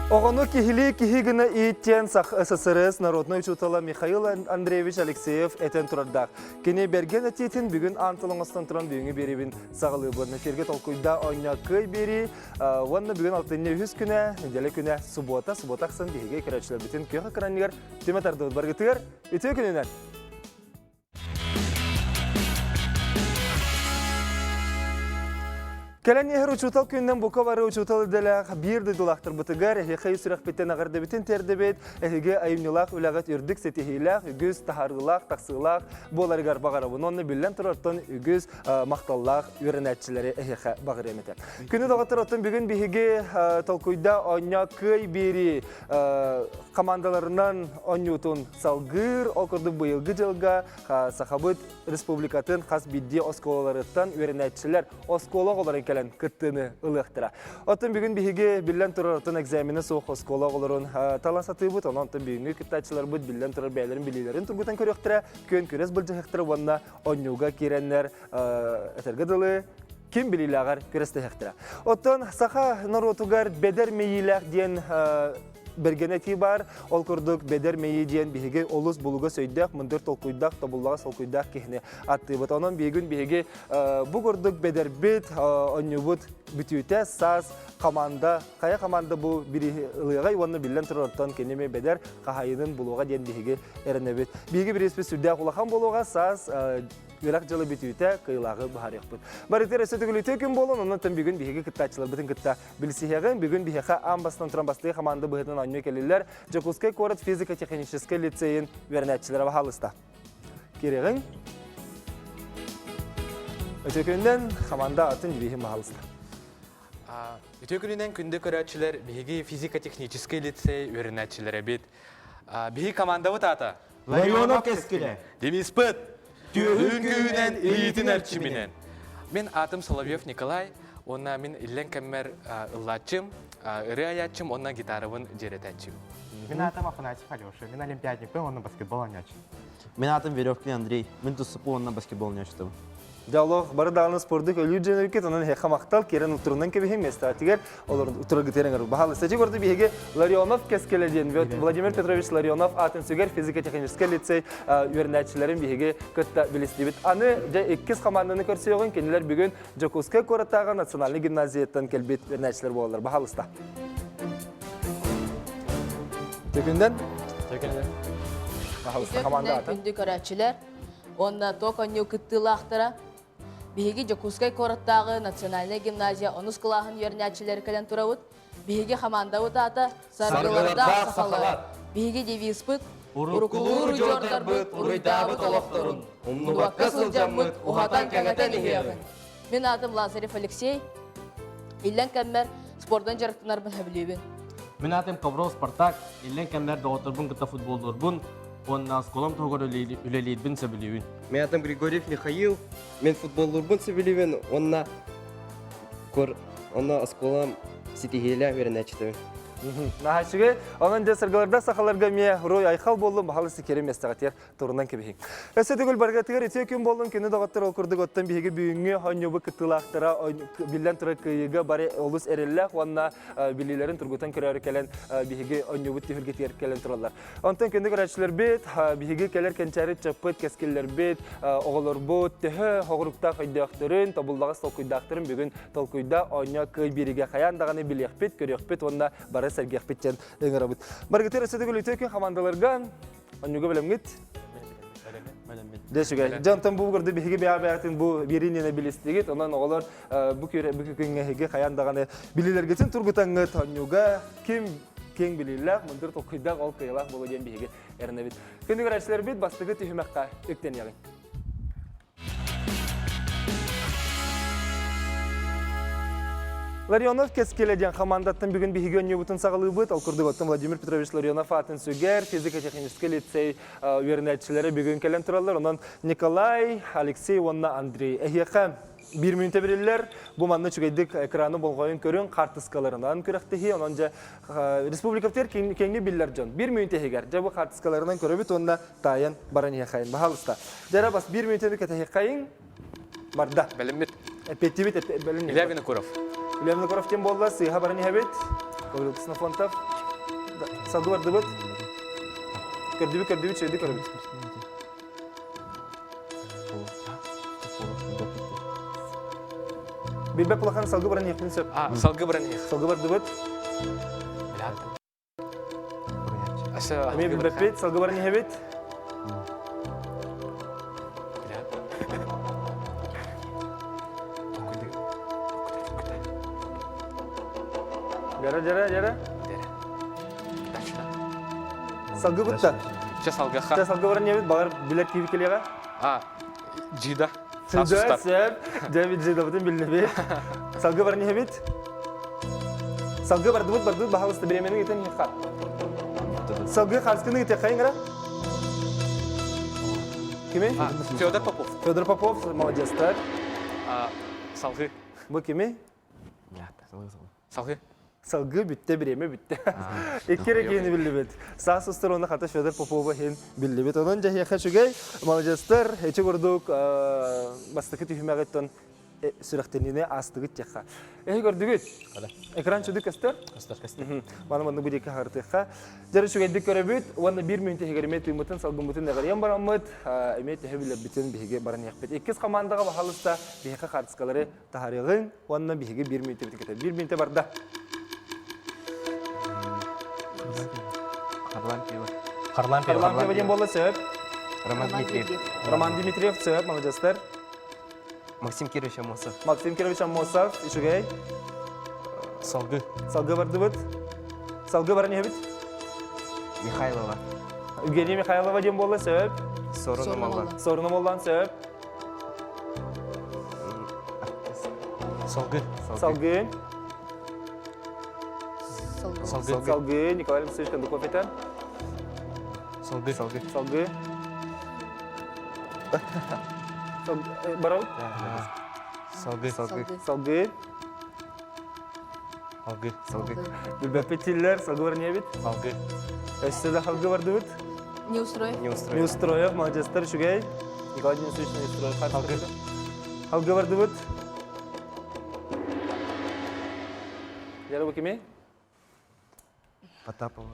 Оҕону киһилии киһи гына ииттиэн Сах СССР народнай учуутала Михаил Андреевич Алексеев этэн турардаах. Кини бэргэн этиитин бүгүн аан тыл оҥостон туран бүгүҥҥү биэриибин саҕалыыбын. Эфиргэ толкуйда оонньоо кыай биэрии уонна бүгүн алтынньы үһүс күнэ, неделя күнэ субуота, субуота ахсын биһиги көрөөччүлэрбитин күөх экраныгар түмэ тардыбыт. Баргытыгар үтүө күнүнэн! Кэлэн иһэр учуутал күнүнэн бука бары учуутал идэлээх биир дойдулаахтарбытыгар эһиэхэ сүрэхпиттэн эҕэрдэбитин тиэрдэбит, эһиги айымньылаах үлэҕит үрдүк ситиһиилээх, үгүс таһаарыылаах, тахсыылаах буоларыгар баҕарабын. Онно биллэн турартан үгүс махталлаах үөрэнээччилэри эһиэхэ баҕарыам этэ. Күнү доҕоттор, оттон бүгүн биһиги толкуйда оонньоо кыай биэрии командаларынан оонньуутун салгыыр, ол курдук быйылгы дьылга Сахабыт Республикатын хас биирдии оскуолаларыттан үөрэнээччилэр оскуола оҕолорун кэлэн кыттыыны ылыахтара. Оттон бүгүн биһиги биллэн турар оттон экзамена суох оскуола оҕолорун тала сатыыбыт, онон оттон бүгүҥҥү кыттааччыларбыт биллэн турар бэйэлэрин билиилэрин тургутан көрүөхтэрэ, күөн күрэс былдьаһыахтара уонна оонньууга киирэннэр этэргэ дылы ким билиилээҕэр күрэстэһиэхтэрэ. Оттон саха норуотугар бэдэр мэйиилээх диэн бэргэн этии баар. Ол курдук бэдэр мэйии диэн биһиги олус булугас өйдөөх, мындыр толкуйдаах, тобуллаҕас толкуйдаах киһини аттыыбыт. Онон биһигин биһиги бу курдук бэдэрбит, онньубут бүтүүтэ саас команда, хайа команда бу ылыаҕай уонна биллэн турартан киними бэдэр хаһайынын булуоҕа диэн биһиги эрэнэбит. Биһиги бирииспит сүрдээх улахан буолуоҕа, саас үөрэх дьыла бүтүүтэ кыйылааҕы быһаарыахпыт. Барытыгар өссө төгүлүтүү күн буолан, онон бүгүн биһиги кыттааччыларбытын кытта Билсиһэҕин, бүгүн биһиэхэ аан бастан туран бастыҥ хамаанда быһыытынан оонньуу кэллилэр Дьокуускай куорат физико-техническэй лицейин үөрэнээччилэрэ баһаалыста. Кириҕиҥ. Үтүө күнүнэн хамаанда атын девиһин баһаалыста. Үтүө күнүнэн күндү көрөөччүлэр, биһиги физико-техническэй лицей үөрэнээччилэрэбит. Биһиги командабыт аата Ларионов кэскилэ. Девизпыт Түөһүн күүһүнэн, илиитин эрчиминэн. Мин аатым Соловьев Николай, уонна мин иллэҥ кэммэр ыллааччым, ырыа айааччым уонна гитарабын дьиэрэтээччим. Мин аатым Афанасьев Алеша, мин олимпиадникпын уонна баскетбол оонньооччу. Мин аатым Веревкин Андрей, мин туступпун уонна баскетбол оонньооччутум. Диалог бары даҕаны спорду өлүү дьэнэркит, онон эһиэхэ махтал, киирэн утурунан кэбиһиҥ миэстэтигэр олор утурагытыар ыҥырбыт. Баһаалыста ити курдук биһиги Ларионов кэскилэ диэн Владимир Петрович Ларионов аатын сүгэр физико-техническэй лицей үөрэнээччилэрин биһиги кытта билистибит. Аны дьэ иккис хамаанданы көрсүөҕүн кинилэр бүгүн Дьокуускай куораттааҕы национальнай гимназияттан кэлбит үөрэнээччилэр буолаллар. Баһаалыста. Төкүндэн. Төкүндэн. Баһаалыста хамаанда ата. Күндү көрөөччүлэр уонна туох оонньуу кыттыылаахтара Биһиги Дьокуускай куораттааҕы национальнай гимназия онус кылааһын үөрэнээччилэрэ кэлэн турабыт. Биһиги хамаандабыт аата Саргылардаах сахалар. Биһиги девизпыт Уруккулуур удьуордарбыт уруйдаабыт олохторун умнубакка сылдьаммыт уһатан-кэҥэтэн иһиэҕиҥ. Мин аатым Лазарев Алексей. Иллэҥ кэммэр спордун дьарыктанарбын сөбүлүүбүн. Мин аатым Ковров Спартак. Иллэҥ кэммэр доҕотторбун кытта футболлуурбун уонна оскуолам туһугар үлэлиирбин сөбүлүүбүн. Мин аатым Григорьев Михаил. Мен футболлуурбун сөбүлүүбүн уонна кор онно оскуолам ситиһиилээх үөрэнээччитэбин. Наһаа үчүгэй. Онон дьэ сыргаларда сахаларга эмиэ Рой Айхал буоллун, баһалысы кэрэ миэстэҕитигэр турунан кэбиһиҥ. Өссө төгүл баргатыгар үтүө күн буоллун, күнү доҕоттор ол курдук оттон биһиги бүгүҥҥү оонньуубут кыттыылаахтара биллэн турар кыайыыга бары олус эрэллээх уонна билиилэрин тургутан көрөөрү кэлэн биһиги оонньуубут түһүлгэтигэр кэлэн тураллар. Онтон күндү көрөөччүлэрбит, биһиги кэлэр кэнчээри ыччаппыт, кэскиллэрбит, оҕолорбут төһө хоҕуруктаах өйдөөхтөрүн, тобуллаҕас толкуйдаахтарын бүгүн толкуйда оонньоо кыай биэриигэ хайаан даҕаны билиэхпит, көрүөхпүт уонна бары сэргиэхпит диэн ыҥырабыт. Барыгытыгар өссө төгүл үтүө күн хамаандаларга оонньууга бэлэмҥит? Дьэ үчүгэй. Дьэ онтон бу курдук биһиги бэйэ-бэйэҕитин бу биэриинэн билистигит. Онон оҕолор бу күҥҥэ эһиги хайаан даҕаны билиилэргитин тургутаҥҥыт оонньууга ким киэҥ билиилээх, мындыр толкуйдаах ол кыайылаах буолуо диэн биһиги эрэнэбит. Күндү көрөөччүлэрбит, бастакы түһүмэххэ үктэниэҕиҥ. Ларионов кэскилэ диэн хамаандаттан бүгүн биһиги оонньуубутун саҕалыыбыт. Ол курдук оттон Владимир Петрович Ларионов аатын сүгэр физико-техническэй лицей үөрэнээччилэрэ бүгүн кэлэн тураллар. Онон Николай, Алексей уонна Андрей эһиэхэ биир мүнүүтэ бэриллэр. Бу манна үчүгэйдик экраны болҕойон көрүҥ, хаартыскаларынан күрэхтэһии. Онон дьэ республикабытыгар киэҥник биллэр дьон. Биир мүнүүтэ иһигэр дьэ бу хаартыскаларынан көрөбүт уонна таайан баран иһиэхэйин. Баһаалыста. Дьэ бас биир мүнүүтэни кэтэһиэхэйиҥ. Барда. Бэлэммит. Эппиэттибит, бэлэммит. Илья Винокуров. Илья Винокуров ким буолла? Сыыһа баран иһэбит. Гаврил Ксенофонтов. Салгы бардыбыт. Көрдүбүт, көрдүбүт, чөйдү көрөбүт. Билбэт улахан салгы баран иһиэхпин сөп. А, салгы баран иһиэх. Салгы бардыбыт. Эмиэ билбэппит, салгы баран иһэбит. Дьара, дьара, дьара. Салгы бытта. Чэ салгыха. Чэ салгы баран иһэбит, баҕар билэр киһи кэлиэҕэ. А, Джида. Джида, сөп. Дьэ, Джидабытын биллэбит. Салгы баран иһэбит. Салгы бардыбыт, бардыбыт, баһалыста бириэмэни ыытан иһиэххэ. Салгы харскыны ыытыаххайын гара. Кими? Федор Попов. Федор Попов, молодецтар. Салгы. Бу кими? Салгы. Салгы бүттэ, бириэмэ бүттэ. Икки эрэ киһини биллибит. Саас устар уонна хата Федор Попова иһин биллибит. Онон дьэһиэхэ үчүгэй. Молодецтар, эчи курдук бастакы түһүмэҕиттэн сүрэхтэниини аастыгыт диэххэ. Эһи көрдүгүт? Экран чуду көстөр? Көстөр, көстөр. Маны маннык бу диэки хаһыртыахха. Дьэ үчүгэйдик көрөбүт уонна биир мүнүүтэ иһигэр эмиэ тыыммытын, салгыммытын эҕэрийэн бараммыт, эмиэ төһө билэрбитин биһиги баран иһиэхпит. Иккис хамаандаҕа баһаалыста биһиэхэ хаартыскалары таһаарыаҕыҥ уонна биһиги биир мүнүүтэбитин кэтэ. Биир мүнүүтэ барда. Харлан Пиво. Харлан Пиво. Харлан Пиво диэн буолла сөп. Роман Дмитриев. Роман Дмитриев сөп, молодецтар. Максим Кирович Амосов. Максим Кирович Амосов, үчүгэй. Салгы. Салгы бардыбыт. Салгы баран иһэбит. Михайлова. Евгения Михайлова диэн буолла сөп. Сорун Моллан. Сорун Моллан сөп. Салгы. Салгы. Салгы. Салгы. Николай Алексеевич Кондуков это. Салгы. Салгы. Салгы. Барал? Салгы. Салгы. Салгы. Салгы. Салгы. Билбэппит тиллэр, салгы бар не бит? Салгы. Өссө да салгы бардыбыт. Неустроев. Неустроев. Неустроев, молодецтар, үчүгэй. Николай Денисович Неустроев. Салгы. Салгы бардыбыт. Яра бу кими? Потапова.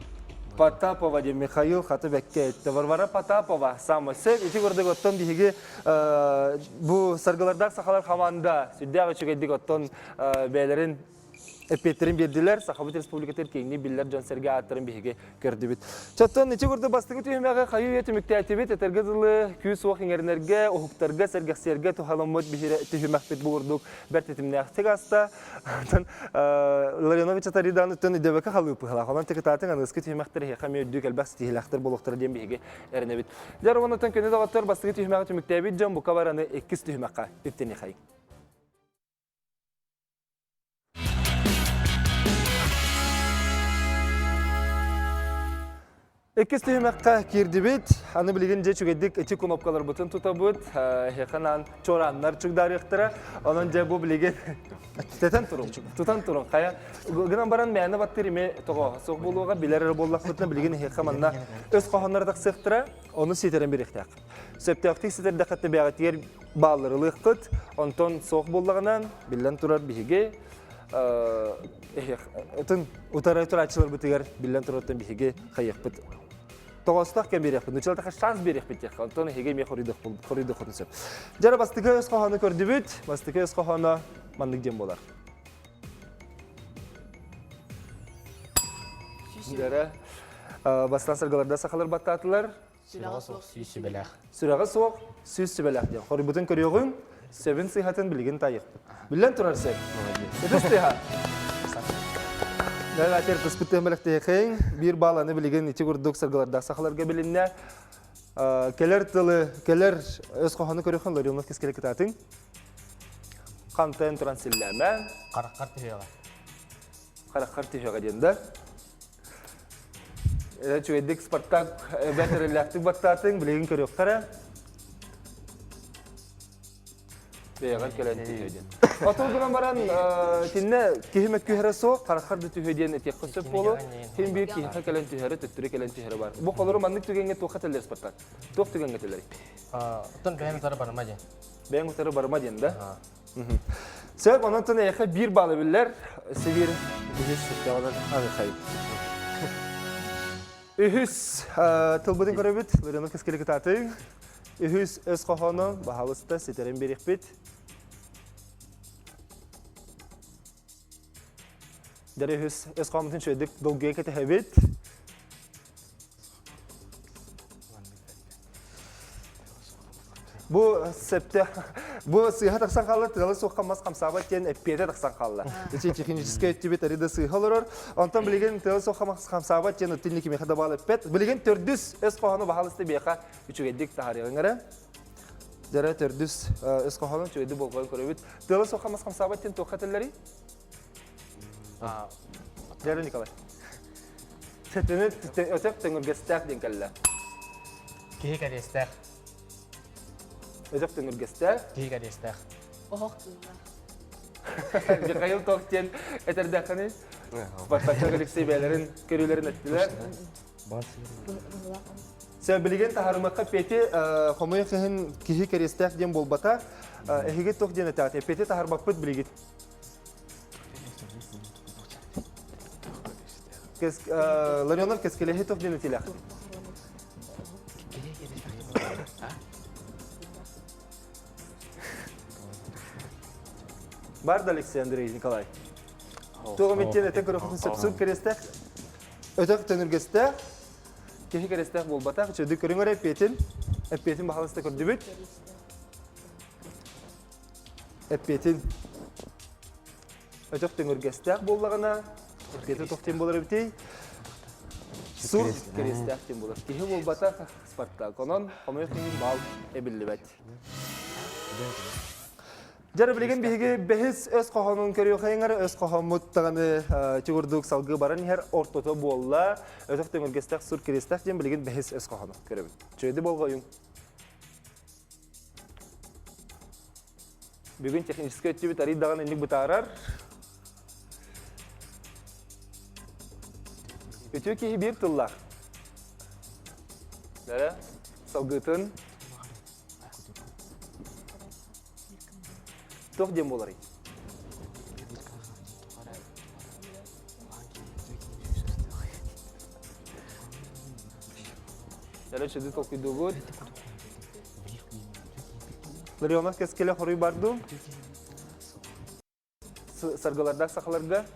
Потапова диэн Михаил хаты бэккэ этте. Варвара Потапова самы сөп. Ити курдук оттон биһиги бу саргылардаах сахалар хамаанда сүрдээх үчүгэйдик оттон бэйэлэрин эппиэттерин биэрдилэр. Сахабыт Республикатыгар киэҥник биллэр дьон-сэргэ ааттарын биһиги көрдүбүт. Чоттон ити курдук бастакы түһүмэҕи хайыы-үйэ түмүктээтибит. Этэргэ дылы күүс-уох иҥэринэргэ, уһуктарга, сэргэхсийэргэ туһаламмыт түһүмэхпит бу курдук бэрт тэтимнээхтик аста. Онтон Ларионович Атаридан өттөн идэбэкэ халыыпыһалаах. Онон текытаатын аныгыскы түһүмэхтэр эһиэхэ эмиэ үрдүк элбэх ситиһиилээхтэр буолуохтара диэн биһиги эрэнэбит. Дьэр уоннаттан күнү доҕоттор бастакы түһүмэҕи түмүктээбит дьон бука бараны иккис түһүмэххэ үктэниэхэйиҥ. Иккис түһүмэххэ киирдибит. Аны билигин дьэ үчүгэйдик ити кнопкаларбытын тутабыт. Эһиэхэ чуорааннар чугдаарыахтара. Онон дьэ бу билигин тэтэн турун, тутан турун. Хайа гынан баран мээнэ баттыыр ими тоҕо суох буолуоҕа билэр эрэ буоллахпытына билигин эһиэхэ манна өс хоһоонноро тахсыахтара. Ону ситэрэн бириэхтээх. Сөптөөхтүк ситэрдэххэ бэҕэтигэр баалларылыаххыт. Онтон суох буоллаҕына биллэн турар биһиги ытын утары турааччыларбытыгар биллэн турартан биһиги хайыахпыт тоҕостоох кэм биэриэхпит нуччалатаха шанс биэриэхпит диэххэ онтон эһиги эмиэ хоруйдуоххутун сөп дьара бастакы өс хоһоону көрдүбүт бастакы өс хоһооно маннык диэн буолар дьара бастаан саргыларда сахалар баттаатылар Сүрэҕэ суох сүүс сүбэлээх. Сүрэҕэ суох сүүс сүбэлээх диэн. Хоруйбутун көрүөҕүҥ, сөбүн сыыһатын билигин таайыахпыт. Биллэн турар сөп. Ытыс тыаһа. Дәл кыспыт тыһын биир бааланы билигин ити курдук саргылардаах сахаларга билиннэ. Кэлэр тылы, кэлэр өс хоһону көрүөххүн Ларионов кэскилэ кытаатыҥ. Хантайын туран силлээмэ. Хараххар түһүөҕэ. Хараххар түһүөҕэ диэн да. Үчүгэйдик Спартак бэрт эрэллээхтик баттаатыҥ, билигин көрүөххэ эрэ. Бэйэҕэр кэлэн түһүө диэн. Отул гынан баран, итиннэ киһи мөккүһэрэ суох, хараххар да түһүө диэн этиэххэ сөп буолуо. Син биир киһиэхэ кэлэн түһэрэ, төттөрү кэлэн түһэрэ бар. Бу холору маннык түгэҥҥэ туохха этэллэр Спартак? Туох түгэҥҥэ этэллэрий? Оттон бэйэҥ утары барыма диэн. Бэйэҥ утары барыма диэн да? Сөп, онон эйэхэ биир баалы биллэр. Сибир биһис сөптөөҕүнэн аҕыхай. Үһүс тылбытын көрөбүт, Ларионов кэскили кытаатыҥ. Үһүс өс хоһоону баһаалыста ситэрэн биэриэхпит. Дьэ үһүс өс хоһооммутун үчүгэйдик долгуйа кэтэһэбит. Бу септе бу сыыһа тахсан хаалла, тыала суохха мас хамсаабат диэн эппиэтэ тахсан хаалла. Ити техническэй өттүбүт ари да сыыһа олорор. Онтон билигин тыала суохха мас хамсаабат диэн оттинни кимиэхэ да баал эппэт. Билигин төрдүс өс хоһоону баһаалыста биэхэ үчүгэйдик таһаарыаҕыҥ эрэ. Дьэрэ төрдүс өс хоһоону үчүгэйдик болҕойон көрөбүт. Тыала суохха мас хамсаабат диэн туохха этэллэрий? Дьэрэ Николай. Сэтини өтөх төҥүргэстээх диэн кэллэ. Киһи кэриэстээх. Өтөх төҥүргэстээх. Киһи кэриэстээх. Оһох тыыннаах. Михаил Тох диэн этэрдэххиний? Спартакчак Алексей бэйэлэрин көрүүлэрин эттилэр. Сэ билигин таһаарымакка Пети хомойуох иһин киһи кэриэстээх диэн буолбата. Эһиги туох диэн этэҕит? Пети таһаарбаппыт билигин. Ларионов кэскилэһи туох диэн этилэх? Бар да Алексей Андрей Николай. Туох эмиттен этен көрөхүн сөпсүн кэриэстээх өтөх төнүргэстээх киһи кэриэстээх буолбатах чөдү көрүҥ эрэ эппиэтин эппиэтин баһалыста көрдүбүт эппиэтин өтөх төҥүргэстээх буоллаҕына эппиэтэ туох диэн буолар эбитий сур кэриэстээх диэн буолар киһи буолбатах Спартак онон хомойуох иһин баал эбиллибэт Дьэ, билигин биһиги бэһис өс хоһоонун көрүөхайыҥар өс хоһооммут даҕаны чугурдук салгыы баран иһэр ортото буолла. Өтөх төҥүргэстээх сур кириэстээх диэн билигин бэһис өс хоһоону көрөбүт. Чөйдү болҕойуҥ. Бүгүн техническэй өттүбүт арый даҕаны инник бытаарар. Үтүө киһи биир тыллаах. Дэрэ, салгыытын. Туох диэн буоларый? Дэрэ чөдү толкуйдуубут. Ларионов кэскилэ хоруй барду. Саргылардаах сахаларга.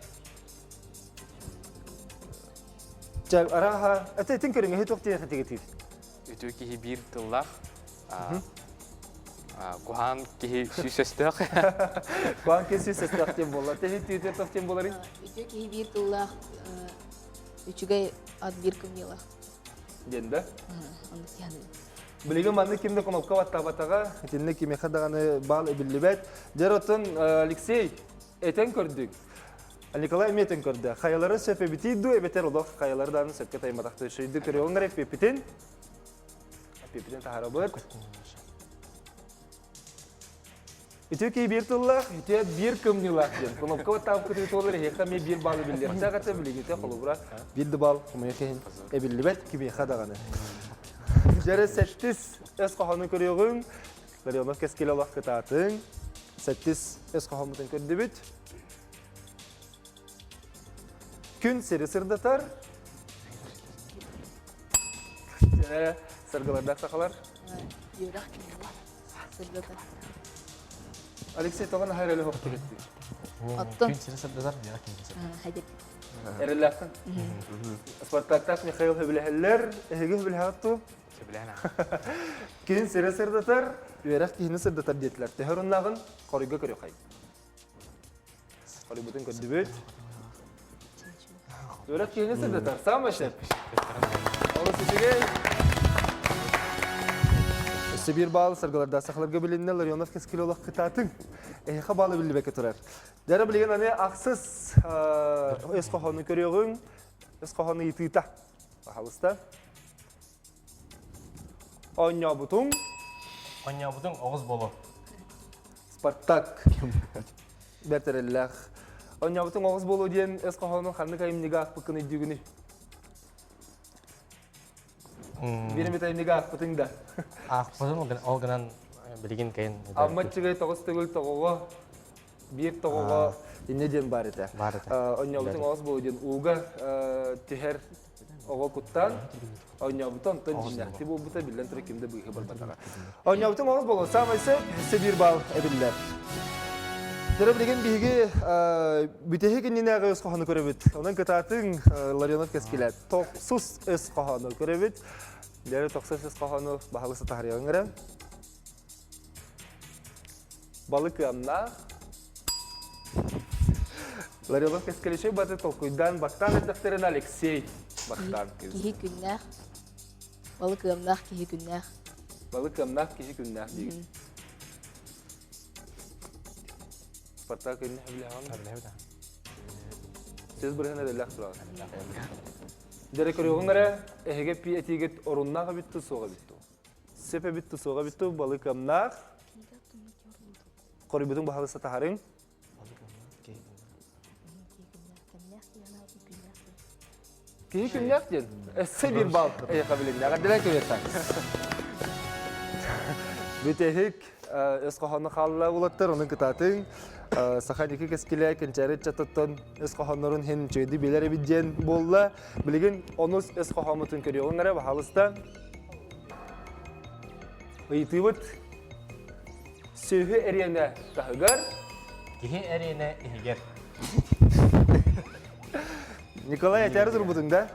Чэ, арааһа, это этин көрүҥ, эһи туох диэн хатыгытыыр? Үтүө киһи биир тыллаах, куһаан киһи сүүс өстөөх. Куһаан киһи сүүс өстөөх диэн буолла. Тэһи түүтүө туох диэн буоларый? Үтүө киһи биир тыллаах, үчүгэй ат биир кымньыылаах. Диэн да? Билигин маннык ким да кнопка баттаабатаҕа, итиннэ кимиэхэ даҕаны баал эбиллибэт. Дьэр оттон Алексей этэн көрдүк. Николай эмиэ этэн көрдө. Хайалары сөп эбитий дуу, эбэтэр олох хайалары даҕаны сөпкө тайматахтыы. Шөйдү көрүөҕүҥ эппиппитин. Эппиппитин таһаарабыт. Үтүө киһи биир тыллаах, үтүө биир кымньыылаах диэн. Кнопка баттаабыккытын туолар эһиэхэ эмиэ биир баалы биллиэхтээх этэ, билигитэ холобура биир да баал хомойуох иһин эбиллибэт кимиэхэ даҕаны. Дьэрэ сэттис өс хоһоону көрүөҕүҥ, Ларионов кэскилэ олох кытаатыҥ. Сэттис өс хоһооммутун көрдүбүт. Күн сири сырдатар. Дьэрэ саргылардаах сахалар. Үөрэх Сырдатар. Алексей тоҕо наһаа эрэлэ хоптур эттиң? Оттон. Күн сири сырдатар, үөрэх киһини сырдатар. Хайдыр. Эрэллээххин? Спартактаах Михаил сөбүлэһэллэр. Эһиги сөбүлэһэҕит дуу? Сөбүлээн Күн сири сырдатар, үөрэх киһини сырдатар диэтилэр. Төһө оруннааҕын хоруйга көрүөхэй. Хоруйбутун көрдүбүт. Үөрэх киһини сырдатар. Саамай сөп. Олус үчүгэй. Өссө биир баал саргылардаах сахаларга билиннэ Ларионов кэскили олох кытаатыҥ. Эһиэхэ баалы биллибэккэ турар. Дьара билигин аны ахсыс өс хоһоону көрүөҕүҥ. Өс хоһоону ыйытыыта. Пожалуйста. Оонньообутуҥ. Оонньообутуҥ оҕус боло. Спартак. Бэрт эрэллээх. Оонньообутуҥ оҕус буолуо диэн өс хоһоонун ханнык айымньыга аахпыккын өйдүүгүнүй? Биир эмит айымньыга аахпытыҥ да? Аахпытым ол гынан билигин кэйин. Аммаччыгай тоҕус төгүл тоҕоҕо. Биир тоҕоҕо инньэ диэн баар этэ. Баар этэ. Онньообутуҥ оҕус буолуо диэн ууга түһэр оҕо куттаан оонньообута онтон дьиҥнээхтии буолбута биллэн турар ким да быыһы барбатаҕа. Оонньообутуҥ оҕус буолуо саамай сөп өссө биир баал эбиллэр. Дьэ билигин биһиги бүтэһик иннинээҕи өс хоһоону көрөбүт. Онон кытаатыҥ Ларионов кэскилэ тохсус өс хоһоону көрөбүт. Дьэ тохсус өс хоһоону баһылык сатаһарыаҕыҥ эрэ. Балык ыамнаах. Ларионов Кэскиличэй баты толкуйдаан баттаан эрдэхтэринэ Алексей баттаан кыыс. Киһи күннээх. Балык ыамнаах киһи күннээх. Балык ыамнаах киһи күннээх диигин. Спартак күннээх билэҕин. Сез бырыһын эрэллээх тураҕын. Дьэрэ көрүөҕүҥ эрэ, эһиги этиигит оруннаах эбит дуу, суох эбит дуу? Сөп эбит дуу, суох эбит дуу, балык ыамнаах. Хоруйбутун баһылыста таһарыҥ. Киһи күннээх диэн. Өссө биир бал эйиэхэ билиннэ. Эҕэрдэлээн көбүөххэ. Бүтэһик өс хоһоону хаалла улаттар, онун кытаатыҥ. Саха ники кэскилэ кэнчээри ыччаттан өс хоһооннорун иһин үчүгэйдик билэр эбит диэн буолла. Билигин онус өс хоһооммутун көрүөҕүҥ эрэ, баһаалыста. Ыйытыыбыт сүөһү эриэнэ таһыгар Киһи эриэнэ иһигэр. Николай этээри турбутуҥ да?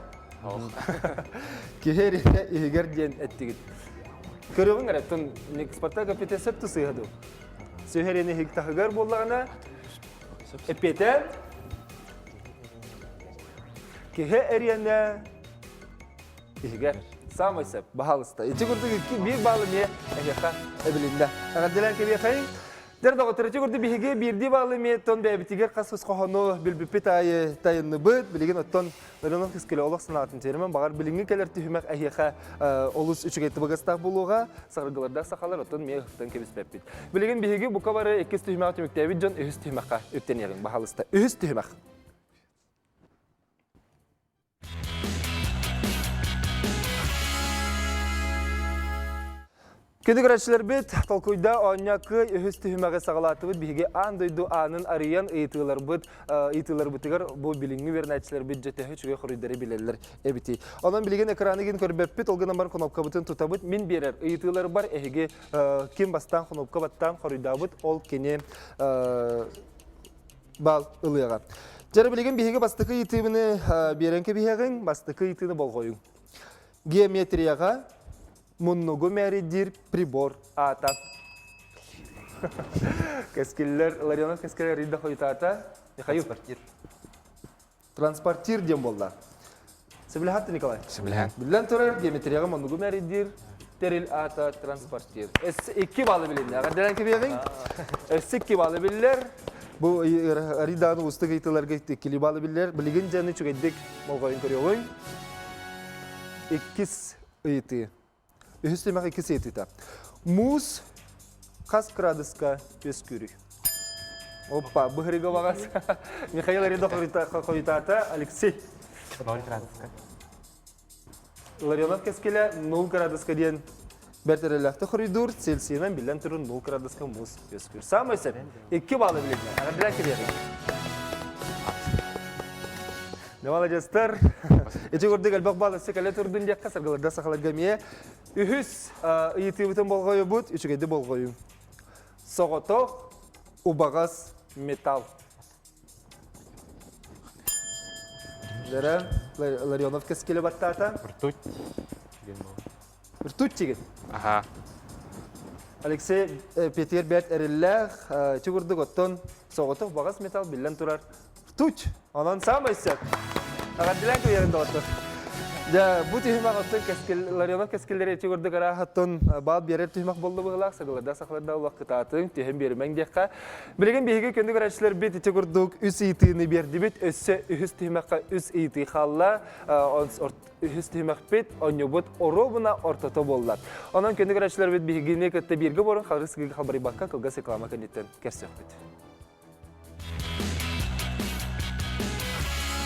Киһи эриэнэ иһигэр диэн эттигит. Көрөҕүҥ эрэ, тун Спартак эппитэ сөп да сыыһа дуу? Сүөһү эриэнэ иһиг таһыгар буоллаҕына, эппиэтэ киһи эриэнэ иһигэр. Самый сөп, баһаалыста. Ити курдук икки биир баалы эмиэ эһиэхэ эбилиннэ. Эҕэрдэлээн кэбиэхэйиҥ. Дэр доҕоттор, ити курдук биһиги биирдии баалы эмиэ оттон бэйэбитигэр хас ус хоһону билбиппит аайы тайынныбыт. Билигин оттон Ырынах кэскилэ олох санаатын тиэримэн, баҕар билиҥҥи кэлэр түһүмэх эһиэхэ олус үчүгэй табыгастаах буолуоҕа. Саргылардаах сахалар оттон эмиэ ыһыктан кэбиспэппит. Билигин биһиги бука бары иккис түһүмэҕи түмүктээбит дьон үһүс түһүмэххэ үктэниэҕиҥ, баһаалыста. Үһүс түһүмэх. Күндү көрөөччүлэрбит, толкуйда оонньоо кыай үһүс түһүмэҕи саҕалаатыбыт. Биһиги аан дойду аанын арыйан ыйытыыларбыт, ыйытыыларбытыгар бу билиҥҥи үөрэнээччилэрбит дьэ төһө үчүгэй хоруйдары билэллэр эбитий. Онон билигин экраны гин көрбөппүт, ол гынан баран кнопкабытын тутабыт. Мин биэрэр ыйытыыларбар эһиги ким бастаан кнопка баттаан хоруйдаабыт, ол кини бал ылыаҕа. Дьэ билигин биһиги бастакы ыйытыыбыны биэрэн кэбиһиэҕиҥ, бастакы ыйытыыны болҕойуҥ. Геометрияҕа муннугу мээрийдиир прибор аата. Кэскиллэр, Ларионов Кэскиллэр арыйда хойутаата. Михаил. Транспортир. Транспортир диэн буолла. Сөбүлэһэт Николай? Сөбүлэһэн. Биллэн турар, геометрияҕа муннугу мээрийдиир тэрил аата транспортир. Өссө икки баллы билиннэ. Эҕэрдэлээн кэбиэҕиҥ. Өссө икки баллы биллэр. Бу арыйдааны уустук ыйытыыларга иккилии баллы биллэр. Билигин дьэни үчүгэйдик болҕойон көрүөҕүҥ. Иккис ыйытыы. Үһүс түмэх иккис ыйытыыта. Муус хас кыраадыска үөскүүрүй? Оппа, быһырыга баҕас. Михаил Аридов хойутаата. Алексей. 0 градуска. Ларионов кэскилэ 0 градуска диэн бэрт эрэллээхтик хоруйдуур. Цельсийынан биллэн турар 0 градуска муус үөскүүр. Саамай сөп. Икки баллы билиннэ. Эҕэрдэлээн кэбиэҕиҥ. Маладьыастар. Ити курдук элбэх баал өссө кэлэ турдун диэххэ, саргыларда сахаларга эмиэ. Үһүс ыйытыыбытын болҕойобут, үчүгэйдик болҕойуҥ. Соҕотох убаҕас металл. Лера Ларионов кэскилэ баттаата. Ртуть. Ртуть тигин. Аха. Алексей Петер бэрт эриллээх, ити курдук оттон соҕотох убаҕас металл биллэн турар Ртуть! Онон саамай сөп. Эҕэрдэлээн кэбиһэрин доҕоттор. Дьэ, бу түһүмэх оттон кэскил, Ларионов кэскиллэри ити курдук арааһаттан баал биэрэр түһүмэх буолла быһыылаах, сагаларда сахаларда улах кытаатыҥ, түһэн биэримэҥ диэххэ. Билигин биһиги күндү көрөөччүлэрбит ити курдук үс ыйытыыны биэрдибит, өссө үһүс түһүмэххэ үс ыйытыы хаалла. Үһүс түһүмэхпит онньубут оруобуна ортото буолла. Онон күндү көрөөччүлэрбит биһигини кытта бииргэ буорун харыс халбарыйбакка кылгас реклама кэнниттэн көрсүөхпүт.